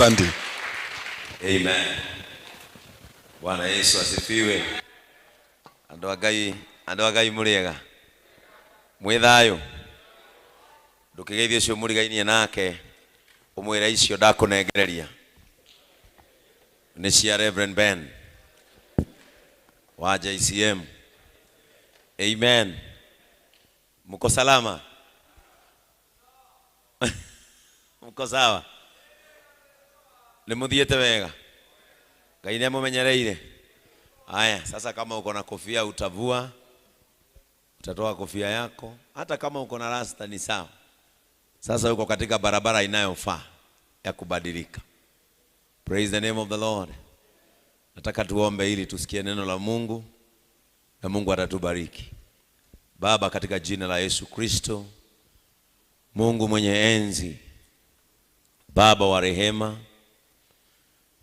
Mbandi. Amen. Bwana Yesu asifiwe. Andũ a Ngai, andũ a Ngai mũrĩega, mwĩ thayũ. Ndũkĩgeithie ũcio mũrigainie nake ũmwĩre icio ndakũnengereria nĩ cia Reverend Ben wa JCM. Amen. Mko salama? Mko sawa? Nĩ mũthiĩte wega? Ngai nĩ amũmenyereire. Haya, sasa kama uko na kofia utavua, utatoa kofia yako. Hata kama uko na rasta ni sawa. Sasa uko katika barabara inayofaa ya kubadilika. Praise the name of the Lord. Nataka tuombe ili tusikie neno la Mungu na Mungu atatubariki. Baba, katika jina la Yesu Kristo, Mungu mwenye enzi, Baba wa rehema,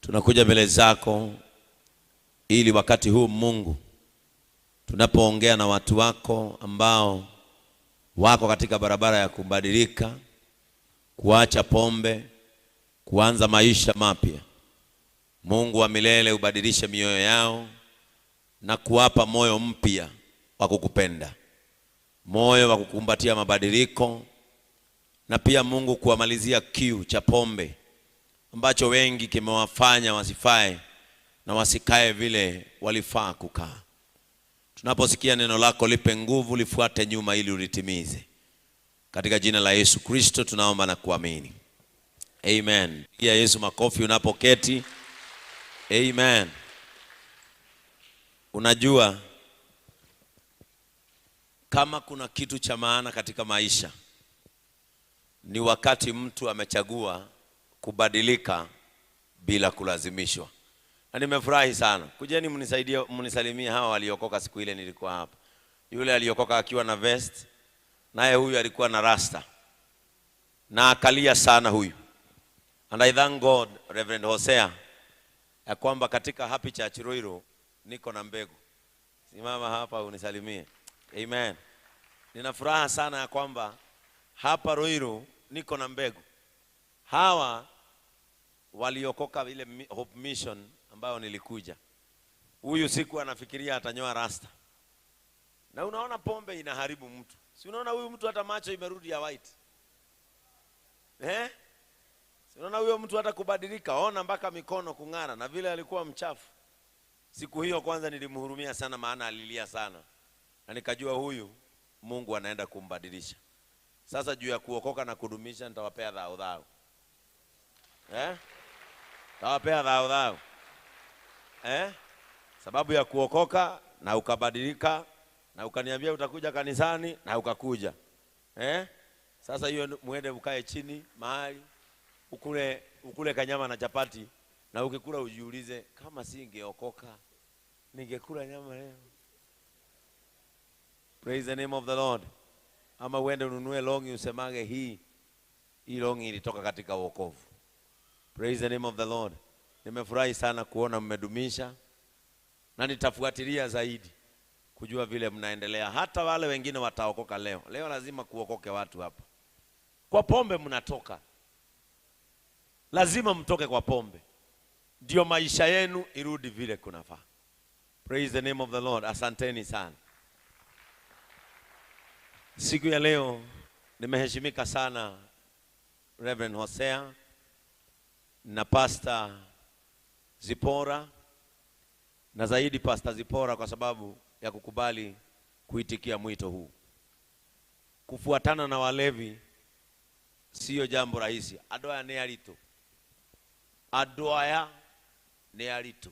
tunakuja mbele zako ili wakati huu Mungu, tunapoongea na watu wako ambao wako katika barabara ya kubadilika, kuacha pombe, kuanza maisha mapya, Mungu wa milele ubadilishe mioyo yao na kuwapa moyo mpya wa kukupenda, moyo wa kukumbatia mabadiliko, na pia Mungu kuwamalizia kiu cha pombe ambacho wengi kimewafanya wasifae na wasikae vile walifaa kukaa. Tunaposikia neno lako, lipe nguvu, lifuate nyuma ili ulitimize. Katika jina la Yesu Kristo tunaomba na kuamini. Amen. Pigia Yesu makofi unapoketi. Amen. Unajua, kama kuna kitu cha maana katika maisha ni wakati mtu amechagua kubadilika bila kulazimishwa. Na nimefurahi sana. Kujeni mnisaidie, mnisalimie hawa waliokoka siku ile nilikuwa hapa. Yule aliokoka akiwa na vest, naye huyu alikuwa na rasta. Na akalia sana huyu. And I thank God, Reverend Hosea, ya kwamba katika Happy Church Ruiru niko na mbegu. Simama hapa unisalimie. Amen. Nina furaha sana ya kwamba hapa Ruiru niko na mbegu. Hawa waliokoka ile Hope Mission ambayo nilikuja. Huyu siku anafikiria atanyoa rasta. Na unaona pombe inaharibu mtu. Si unaona huyu mtu hata macho imerudi ya white. Eh? Si unaona huyo mtu hata kubadilika, ona mpaka mikono kung'ara na vile alikuwa mchafu. Siku hiyo kwanza nilimhurumia sana, maana alilia sana. Na nikajua huyu Mungu anaenda kumbadilisha. Sasa juu ya kuokoka na kudumisha nitawapea dhao dhao. Eh? Nitawapea dhao dhao. Eh? Sababu ya kuokoka na ukabadilika na ukaniambia utakuja kanisani na ukakuja. Eh? Sasa hiyo muende ukae chini mahali ukule kanyama na chapati, na ukikula ujiulize, kama singeokoka ningekula nyama leo. Praise the name of the Lord. Ama uende ununue longi usemage hii longi ilitoka katika wokovu. Praise the name of the Lord. Nimefurahi sana kuona mmedumisha, na nitafuatilia zaidi kujua vile mnaendelea. Hata wale wengine wataokoka leo. Leo lazima kuokoke watu hapa. Kwa pombe mnatoka. Lazima mtoke kwa pombe. Ndio maisha yenu irudi vile kunafaa. Praise the name of the Lord. Asanteni sana. Siku ya leo nimeheshimika sana Reverend Hosea na Pastor Zipora, na zaidi Pastor Zipora kwa sababu ya kukubali kuitikia mwito huu. Kufuatana na walevi sio jambo rahisi. Andũ aya nĩ aritũ. Andũ aya nĩ aritũ.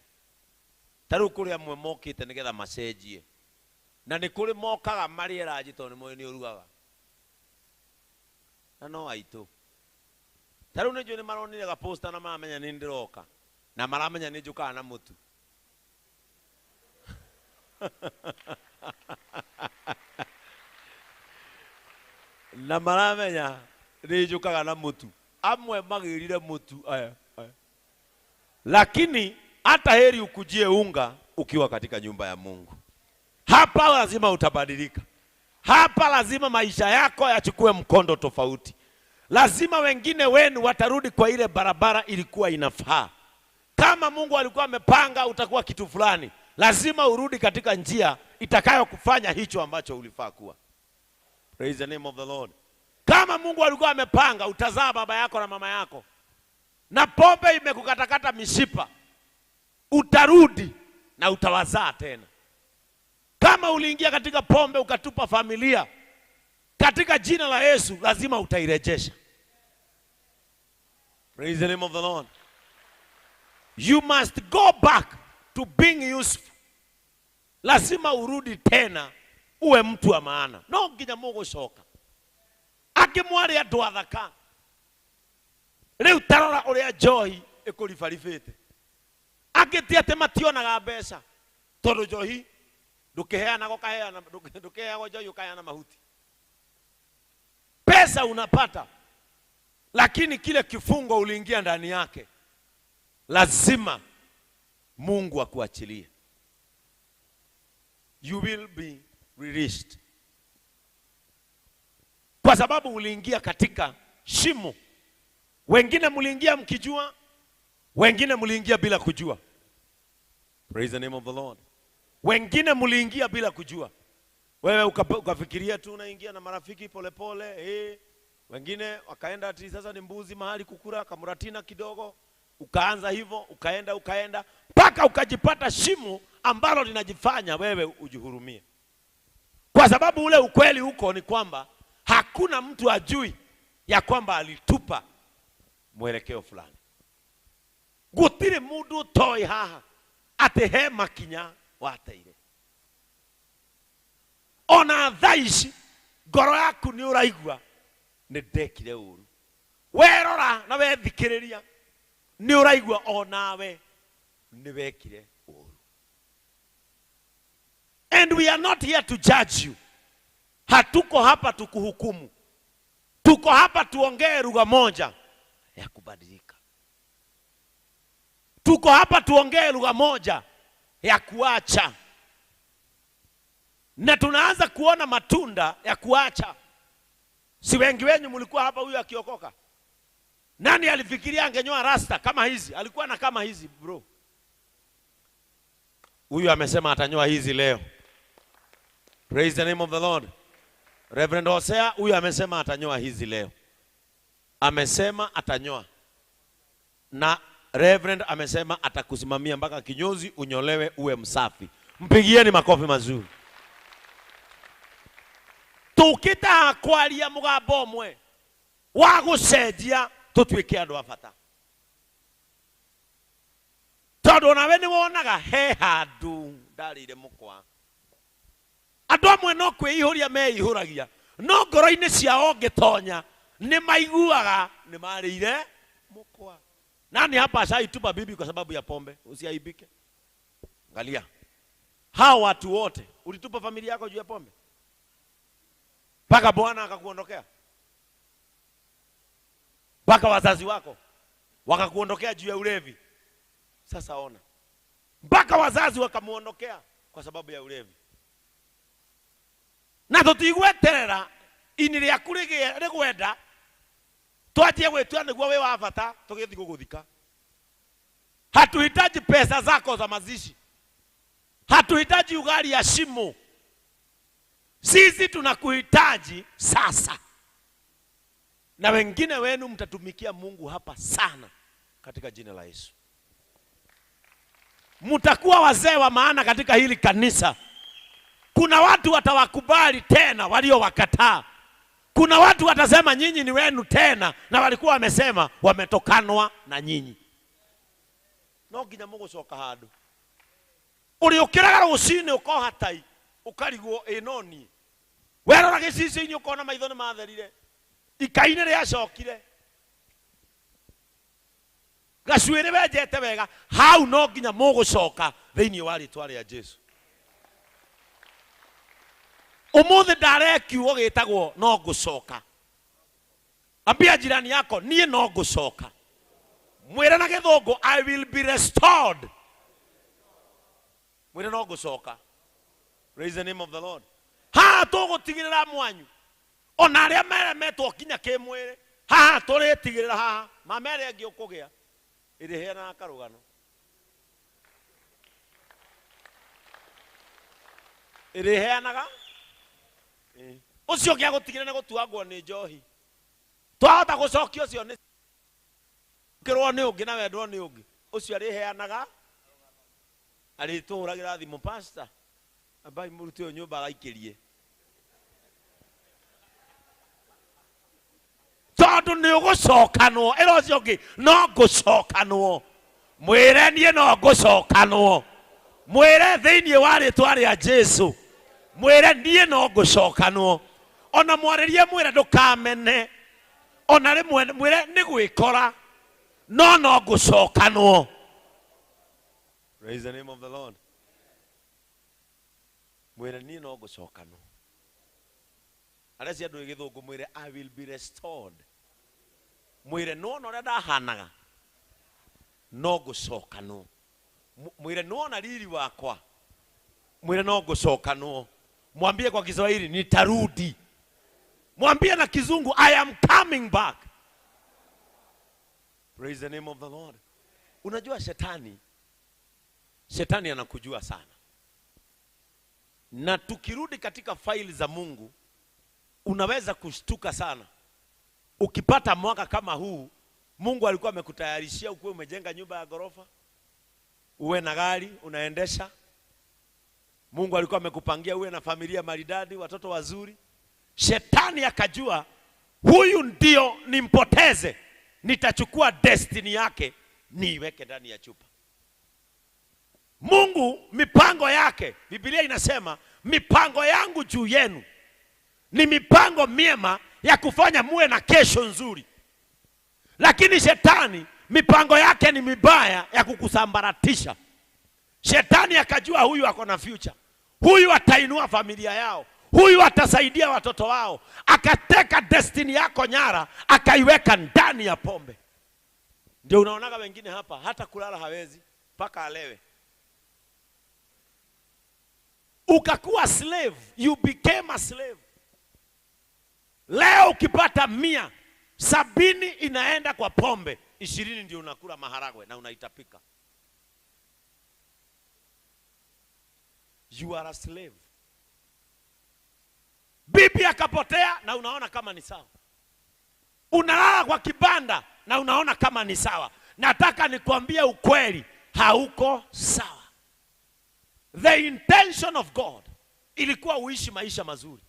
Ta rĩu kũrĩ amwe mokĩte nĩgetha macenjie. Na nĩ kũrĩ mokaga marĩ eranjĩ tondũ nĩ moĩ nĩ ũrugaga. Na no aitũ. Ta rĩu nĩ njũĩ nĩ maronire gaposta na maramenya nĩ ndĩroka. Na maramenya nĩ njũkaga na mũtu. Na maramenya nĩ njũkaga na mũtu. Amwe magĩrire mũtu aya, aya. Lakini hata heri ukujie unga ukiwa katika nyumba ya Mungu. Hapa lazima utabadilika. Hapa lazima maisha yako yachukue mkondo tofauti. Lazima wengine wenu watarudi kwa ile barabara ilikuwa inafaa. Kama Mungu alikuwa amepanga utakuwa kitu fulani, lazima urudi katika njia itakayokufanya hicho ambacho ulifaa kuwa. Praise the name of the Lord. Kama Mungu alikuwa amepanga utazaa baba yako na mama yako, na pombe imekukatakata mishipa, utarudi na utawazaa tena. Kama uliingia katika pombe ukatupa familia, katika jina la Yesu lazima utairejesha. Praise the name of the Lord. You must go back to being useful. Lazima urudi tena uwe mtu wa maana. No nginya mugucoka. Angĩ mwarĩ andũ athaka. Rĩu tarora ũrĩa njohi ĩkũribaribĩte. Angĩ ti atĩ mationaga mbeca, tondũ njohi ndũkĩheanaga ũkaheana, ndũkĩheagwo njohi ũkaheana mahuti. Pesa unapata, lakini kile kifungo uliingia ndani yake, lazima Mungu akuachilie. You will be released, kwa sababu uliingia katika shimo. Wengine mliingia mkijua, wengine mliingia bila kujua. Praise the name of the Lord. Wengine mliingia bila kujua. Wewe ukafikiria tu unaingia na marafiki polepole pole. Wengine wakaenda ati sasa ni mbuzi mahali kukura kamuratina kidogo, ukaanza hivyo, ukaenda ukaenda mpaka ukajipata shimo ambalo linajifanya wewe ujihurumie. Kwa sababu ule ukweli huko ni kwamba hakuna mtu ajui ya kwamba alitupa mwelekeo fulani. Gutire mundu toi haha ati he makinya wateire. Ona thaa ici ngoro yaku ni uraigua ni ndekire uru. Werora na wethikiriria ni uraigua onawe ni wekire uru. And we are not here to judge you. Hatuko hapa tukuhukumu. Tuko hapa tuongee lugha moja ya kubadilika. Tuko hapa tuongee lugha moja ya kuacha. Na tunaanza kuona matunda ya kuacha. Si wengi wenyu mlikuwa hapa huyu akiokoka? Nani alifikiria angenyoa rasta kama hizi? Alikuwa na kama hizi bro. Huyu amesema atanyoa hizi leo. Praise the name of the Lord. Reverend Hosea huyu amesema atanyoa hizi leo. Amesema atanyoa. Na Reverend amesema atakusimamia mpaka kinyozi unyolewe uwe msafi. Mpigieni makofi mazuri. Tukita kwaria mugambo mwe wa gucenjia tutuike andu a bata. Tondu nawe ni wonaga he handu ndarire mukwa. Andu amwe no kwĩihũria meihũragia, no ngoro-inĩ ciao ngĩtonya nĩ maiguaga nĩ marĩire mukwa. Nani hapa ashaitupa bibi kwa sababu ya pombe? Usiaibike. Angalia. Hao watu wote ulitupa familia yako juu ya pombe? Mpaka Bwana akakuondokea. Mpaka wazazi wako wakakuondokea juu ya ulevi. Sasa ona. Mpaka wazazi wakamuondokea kwa sababu ya ulevi. Na tutigweterera ini rĩaku rĩgwenda twanjie gwĩtua nĩguo wĩ wa bata tũgĩthiĩ gũgũthika. Hatuhitaji pesa zako za mazishi. Hatuhitaji ugali ya shimo. Sisi tunakuhitaji sasa. Na wengine wenu mtatumikia Mungu hapa sana katika jina la Yesu. Mtakuwa wazee wa maana katika hili kanisa. Kuna watu watawakubali tena waliowakataa. Kuna watu watasema nyinyi ni wenu tena, na walikuwa wamesema wametokanwa na nyinyi. No nginya mugucoka handu. Uriukiraga rucini ukoha tai, ukarigwo ĩ no niĩ. Werora gĩcicio-inĩ ũkona maitho nĩ matherire. Ikai-inĩ rĩacokire. Gacuĩrĩ wenjete wega, hau no nginya mũgũcoka thĩinĩ wa rĩtwa rĩa Jesu. Ũmũthĩ ndare kiugo gĩtagwo no ngũcoka. Ambia jirani yako niĩ no ngũcoka. Mwĩre na gĩthũngũ, I will be restored. Mwĩre no ngũcoka. Praise the name of the Lord. Ha tũgũtigĩrĩra mwanyu. Ona arĩa meremetwo kinya kĩmwĩrĩ, Haha tũrĩtigĩrĩra haha mama ĩrĩa ĩngĩ ũkũgĩa ĩrĩheanaga karũgano. Ĩrĩheanaga ũcio ũngĩ agũtigĩrĩra nĩ gũtuangwo nĩ njohi. Twahota gũcokia ũcio nĩ kĩrwo nĩ ũngĩ na wendwo nĩ ũngĩ. Ũcio arĩheanaga arĩtũhũragĩra thimũ, pastor ambai mũrute ũyũ nyũmba agaikĩrie. Tondũ nĩ ũgũcokanwo, ĩra ũcio ũngĩ no ngũcokanwo. Mwĩre niĩ no ngũcokanwo. Mwĩre thĩinĩ wa rĩtwa rĩa Jesu. Mwĩre niĩ no ngũcokanwo. Ona mwarĩrie mwĩre ndũkamene. Ona rĩmwe mwĩre nĩ gwĩkora no no ngũcokanwo. Praise the name of the Lord. Mwĩre niĩ no ngũcokanwo. Arĩa cia andũ gĩthũngũ mwĩre I will be restored. Mwĩre nĩwona ũrĩa ndahanaga no ngũcokanwo. Mwĩre nĩwona riri wakwa, mwĩre no ngũcokanwo. Mwambie kwa Kiswahili nitarudi. Mwambie na Kizungu I am coming back. Praise the name of the Lord. Unajua shetani anakujua sana. Na tukirudi katika faili za Mungu unaweza kushtuka sana. Ukipata mwaka kama huu, Mungu alikuwa amekutayarishia ukuwe umejenga nyumba ya ghorofa, uwe na gari unaendesha. Mungu alikuwa amekupangia uwe na familia maridadi, watoto wazuri. Shetani akajua huyu ndio nimpoteze, nitachukua destiny yake niiweke ndani ya chupa. Mungu mipango yake, Biblia inasema mipango yangu juu yenu ni mipango miema ya kufanya muwe na kesho nzuri. Lakini shetani mipango yake ni mibaya ya kukusambaratisha. Shetani akajua huyu ako na future, huyu atainua familia yao, huyu atasaidia watoto wao. Akateka destiny yako nyara, akaiweka ndani ya pombe. Ndio unaonaga wengine hapa hata kulala hawezi mpaka alewe. Ukakuwa slave, you became a slave. Leo ukipata 100, 70 inaenda kwa pombe, 20 ndio unakula maharagwe na unaitapika. You are a slave. Bibi akapotea na unaona kama ni sawa. Unalala kwa kibanda na unaona kama ni sawa. Nataka nikwambie ukweli, hauko sawa. The intention of God ilikuwa uishi maisha mazuri.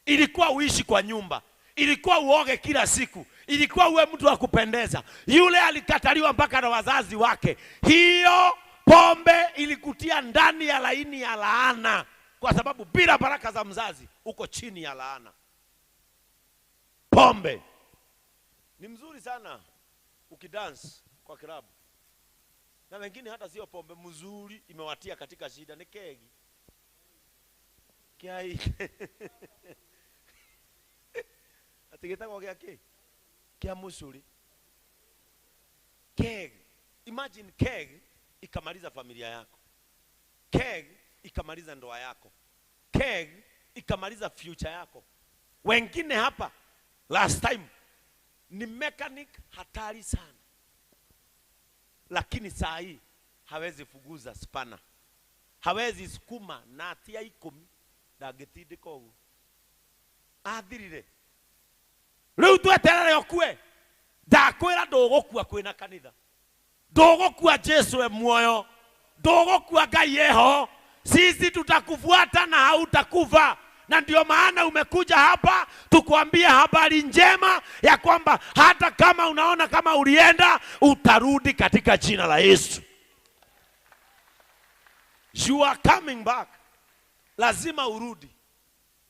Ilikuwa uishi kwa nyumba. Ilikuwa uoge kila siku. Ilikuwa uwe mtu wa kupendeza. Yule alikataliwa mpaka na wazazi wake. Hiyo pombe ilikutia ndani ya laini ya laana. Kwa sababu bila baraka za mzazi uko chini ya laana. Pombe ni mzuri sana ukidance kwa klabu. Na wengine hata sio pombe mzuri imewatia katika shida, ni kegi. Kiai. Ati gĩtagwo gĩa kĩ? Kĩa mũcũrĩ. Keg. Imagine keg ikamaliza familia yako. Keg ikamaliza ndoa yako. Keg ikamaliza future yako. Wengine hapa last time ni mechanic hatari sana. Lakini saa hii hawezi fuguza spana. Hawezi sukuma na atia 10 ndangĩtindĩka ũguo. Athirire. Rĩu tweterere ũkue. Ndakwĩra ndũgũkua kwĩna kanitha. Ndũgũkua Jesu e muoyo. Ndũgũkua Ngai eho. Sisi tutakufuata na hautakufa. Na ndio maana umekuja hapa tukuambie habari njema ya kwamba hata kama unaona kama ulienda, utarudi katika jina la Yesu. You are coming back. Lazima urudi.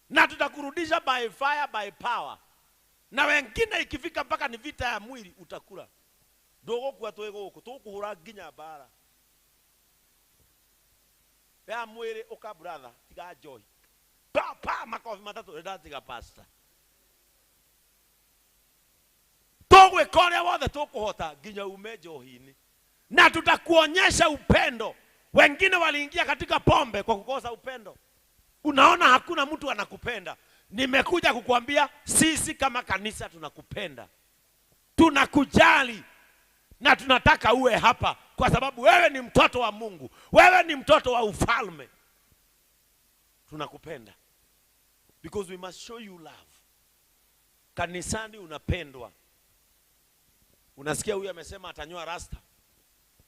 Na tutakurudisha by fire, by power. Na wengine ikifika mpaka ni vita ya mwili utakula. Ndũgũkua twĩ gũkũ, tũkũhũra nginya mbara. Ya mwĩrĩ ũka brother, tiga joy. Pa pa makofi matatũ ndatiga pastor. Tũgwĩka ũrĩa wothe tũkũhota nginya ume njohi-inĩ. Na tutakuonyesha upendo. Wengine waliingia katika pombe kwa kukosa upendo. Unaona hakuna mtu anakupenda. Nimekuja kukuambia sisi kama kanisa tunakupenda. Tunakujali na tunataka uwe hapa kwa sababu wewe ni mtoto wa Mungu, wewe ni mtoto wa ufalme. Tunakupenda because we must show you love. Kanisani unapendwa. Unasikia huyu amesema atanyoa rasta,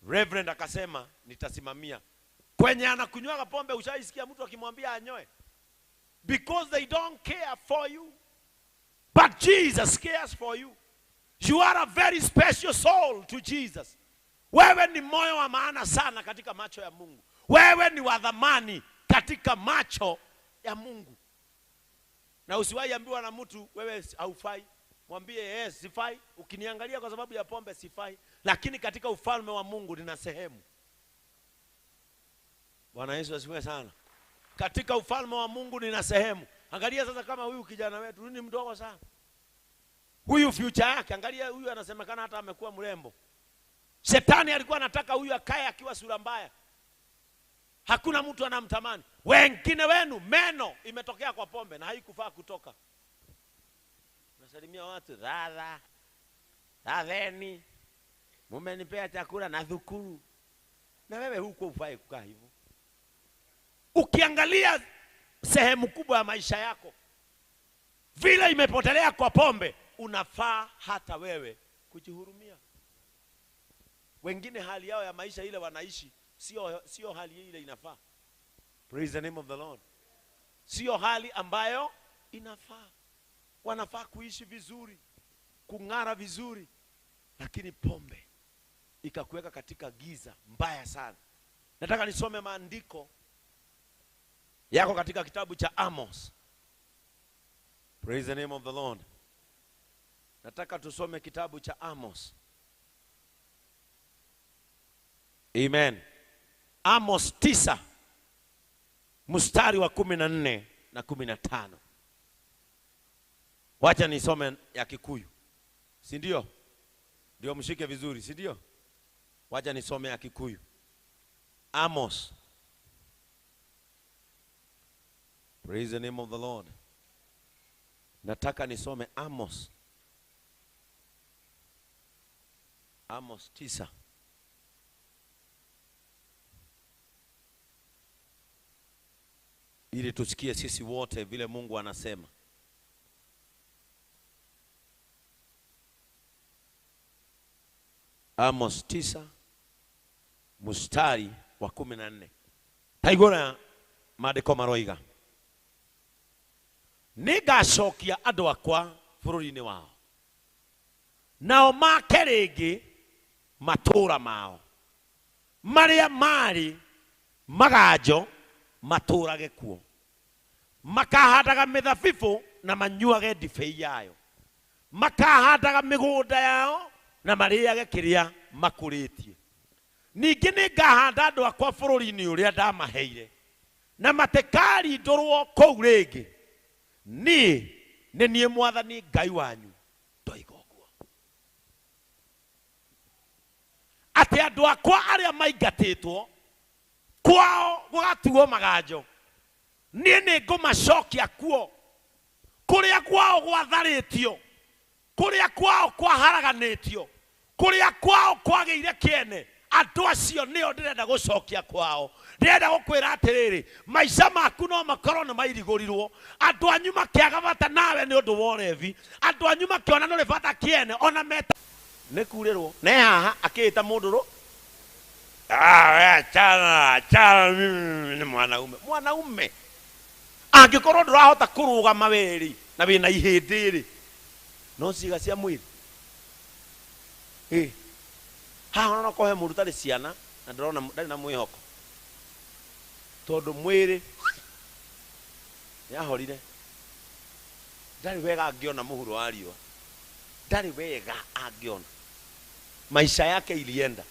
Reverend akasema nitasimamia. Kwenye anakunywaga pombe, ushaisikia mtu akimwambia anyoe? Because they don't care for you, but Jesus cares for you. You are a very special soul to Jesus. Wewe ni moyo wa maana sana katika macho ya Mungu. Wewe ni wa thamani katika macho ya Mungu. Na usiwahi ambiwa na mtu wewe haufai. Mwambie yes, sifai. Ukiniangalia kwa sababu ya pombe sifai, lakini katika ufalme wa Mungu nina sehemu. Bwana Yesu asifiwe sana. Katika ufalme wa Mungu nina sehemu. Angalia sasa kama huyu kijana wetu, huyu ni mdogo sana. Huyu future yake, angalia huyu anasemekana hata amekuwa mrembo. Shetani alikuwa anataka huyu akae akiwa sura mbaya. Hakuna mtu anamtamani. Wengine wenu meno imetokea kwa pombe na haikufaa kutoka. Unasalimia watu, dhadha, dhadheni, mumenipea chakula na dhukuru. Na wewe huko hufai kukaa hivyo. Ukiangalia sehemu kubwa ya maisha yako vile imepotelea kwa pombe, unafaa hata wewe kujihurumia. Wengine hali yao ya maisha ile wanaishi sio hali ile inafaa. Praise the name of the Lord. Sio hali ambayo inafaa. Wanafaa kuishi vizuri, kung'ara vizuri, lakini pombe ikakuweka katika giza mbaya sana. Nataka nisome maandiko yako katika kitabu cha Amos. Praise the name of the Lord. Nataka tusome kitabu cha Amos. Amen. Amos 9 mstari wa 14 na 15. Wacha nisome ya Kikuyu, si ndio? Ndio mshike vizuri, si ndio? Wacha nisome ya Kikuyu. Amos. Praise the name of the Lord. Nataka nisome Amos. Amos 9. Ili tusikie sisi wote vile Mungu anasema. Amos 9 mstari wa 14. Taigona maandĩko maroiga, nĩngacokia andũ akwa bũrũri-inĩ wao, nao make rĩngĩ matũũra mao marĩa marĩ maganjo matũũrage kuo, makahandaga mĩthabibũ na manyuage ndibei yayo, makahandaga mĩgũnda yao na marĩage kĩrĩa makũrĩtie. Ningĩ nĩngahanda andũ akwa bũrũri-inĩ ũrĩa ndamaheire, na matikarindũrwo kũu rĩngĩ. Niĩ nĩ niĩ Mwathani Ngai wanyu ndoiga ũguo. Atĩ andũ akwa arĩa maingatĩtwo kwao gũgatuo maganjo, niĩ nĩngũmacokia kuo, kũrĩa kwao gwatharĩtio, kũrĩa kwao kwaharaganĩtio, kũrĩa kwao kwagĩire kĩene. Andũ acio nĩo ndĩrenda gũcokia kwao. Ndĩrenda gũkwĩra atĩrĩrĩ, maica maku no makorwo nĩ mairigũrirwo, andũ anyu makĩaga bata nawe nĩ ũndũ wa ũrevi, andũ anyu makĩona ndũrĩ bata kĩene, ona meta nĩ kurĩrwo ne haha akĩĩta mũndũ rũ, achana achana, mimi ni mwanaume. Mwanaume angĩkorwo ndũrahota kũrũgama wĩrĩ na wĩna ihĩndĩ rĩ, no ciĩga cia mwĩrĩ haha no kohe mũndũ ũtarĩ ciana na ndĩrona ndarĩ na mwĩhoko, tondũ mwĩrĩ nĩahorire, ndarĩ wega angĩona mũhuro wa riũa, ndarĩ wega angĩona. Maisha yake ilienda.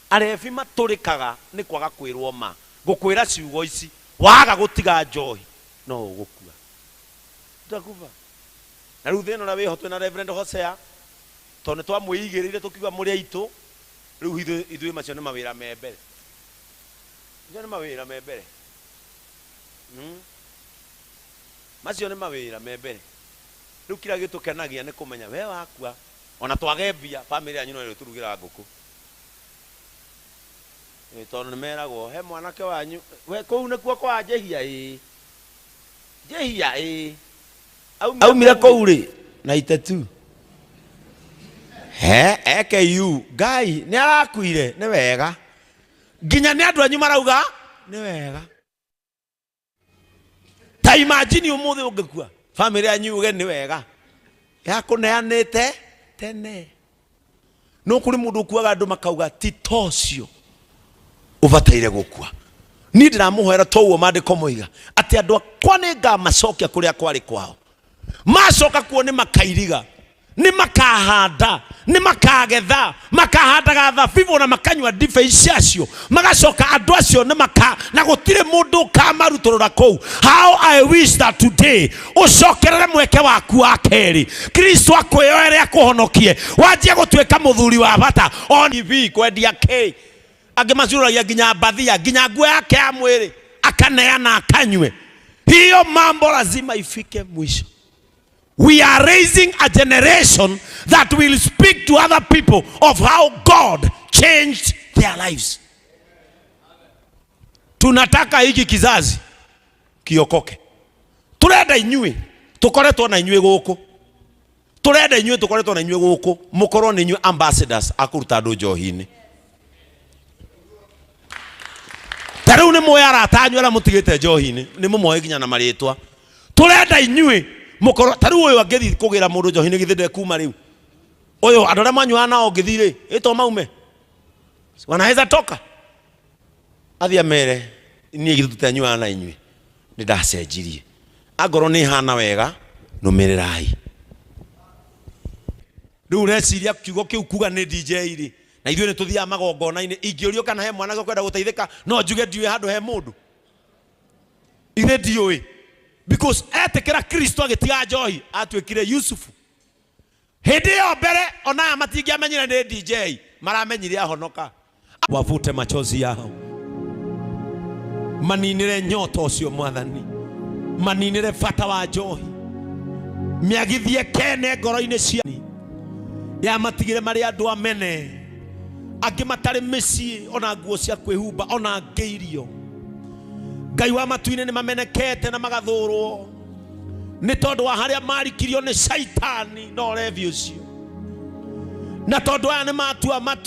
Arebi matũrĩkaga nĩ kwaga kwĩrwo ma, ngũkwĩra ciugo ici, waga gũtiga njohi no ũgũkua, utakufa. Na rĩu thĩna ũrĩa wĩho twĩna Reverend Hosea, tondũ nĩtwamwĩigĩrĩire tũkiuga mũrĩ aitũ, rĩu ithuĩ macio nĩ mawĩra me mbere, macio nĩ mawĩra me mbere, macio nĩ mawĩra me mbere. Rĩu kĩrĩa gĩtũkenagia nĩ kũmenya we wakua Ona twage mbia family yanyu no ĩrĩtũrugĩra ngũkũ. Tondũ nĩ meragwo he mwanake wanyu we kũu nĩkuo kwa njehia ĩĩ njehia ĩĩ aumire kũu rĩ na itetu he AKU Ngai nĩ arakuire nĩ wega nginya nĩ andũ anyu marauga nĩ wega. Ta imagine ũmũthĩ ũngĩkua family yanyu yuge nĩ wega yakũneanĩte tene. No kũrĩ mũndũ ũkuaga andũ makauga ti tocio ũbataire gũkua. Niĩ ndĩramũhoera to ũguo maandĩko moiga atĩ andũ akwa nĩ ngamacokia kũrĩa kwarĩ kwao. Macoka kuo nĩ makairiga, nĩ makahanda, nĩ makagetha, makahandaga thabibũ na makanyua ndibei ciacio, magacoka andũ acio nĩ maka na gũtirĩ mũndũ ũkamarutũrũra kũu. How I wish that today ũcokerere mweke waku wa kerĩ, Kristo akwĩyoere akũhonokie, wanjie gũtuĩka mũthuri wa bata on TV kwendia kĩ angĩ macuuragia nginya mbathia nginya nguo yake ya mwĩrĩ akaneana akanyue. Hiyo mambo lazima ifike mwisho. We are raising a generation that will speak to other people of how God changed their lives. Tunataka hiki kizazi kiokoke. Turenda inyuĩ tukoretwo na inyuĩ gũkũ, turenda inyuĩ tukoretwo na inyuĩ gũkũ mũkorwo nĩ inyuĩ ambassadors a kũruta andũ njohi-inĩ. Ta rĩu nĩ mũĩ arata anyu arĩa mũtigĩte njohi-inĩ, nĩ mũmoĩ nginya na marĩtwa. Turenda inyuĩ mũkorwo ta rĩu ũyũ angĩthiĩ kũgĩra mũndũ njohi-inĩ githĩ ndekuma rĩu? Ũyũ andũ arĩa manyuaga nao ngĩthiĩ rĩ, ĩto maume wanaweza toka athiĩ amere niĩ githĩ tũtanyuaga na inyuĩ nĩ ndacenjirie, angorwo nĩ hana wega nũmĩrĩrai. Rĩu ũreciria kiugo kĩu kuga nĩ DJ rĩ, na ithuĩ nĩ tũthiaga magongona-inĩ, ingĩũrio kana he mwanake ũkwenda gũteithĩka no njuge ndiũĩ handũ he mũndũ, ithe ndiũĩ, because etĩkĩra Kristo agĩtiga njohi atuĩkire Yusufu. Hĩndĩ ĩyo mbere ona aya matingĩamenyire nĩ DJ, maramenyire ahonoka. Wavute machozi yao, maninĩre nyota ũcio Mwathani, maninĩre bata wa njohi, mĩagithie kene ngoro-inĩ cia yamatigire marĩ andũ amene, angĩ matarĩ mĩciĩ ona nguo cia kwĩhumba ona angĩ irio. Ngai wa matu-inĩ nĩ mamenekete na magathũrwo nĩ tondũ wa harĩa marikirio nĩ caitani na ũrevi ũcio, na tondũ aya nĩ matua matu.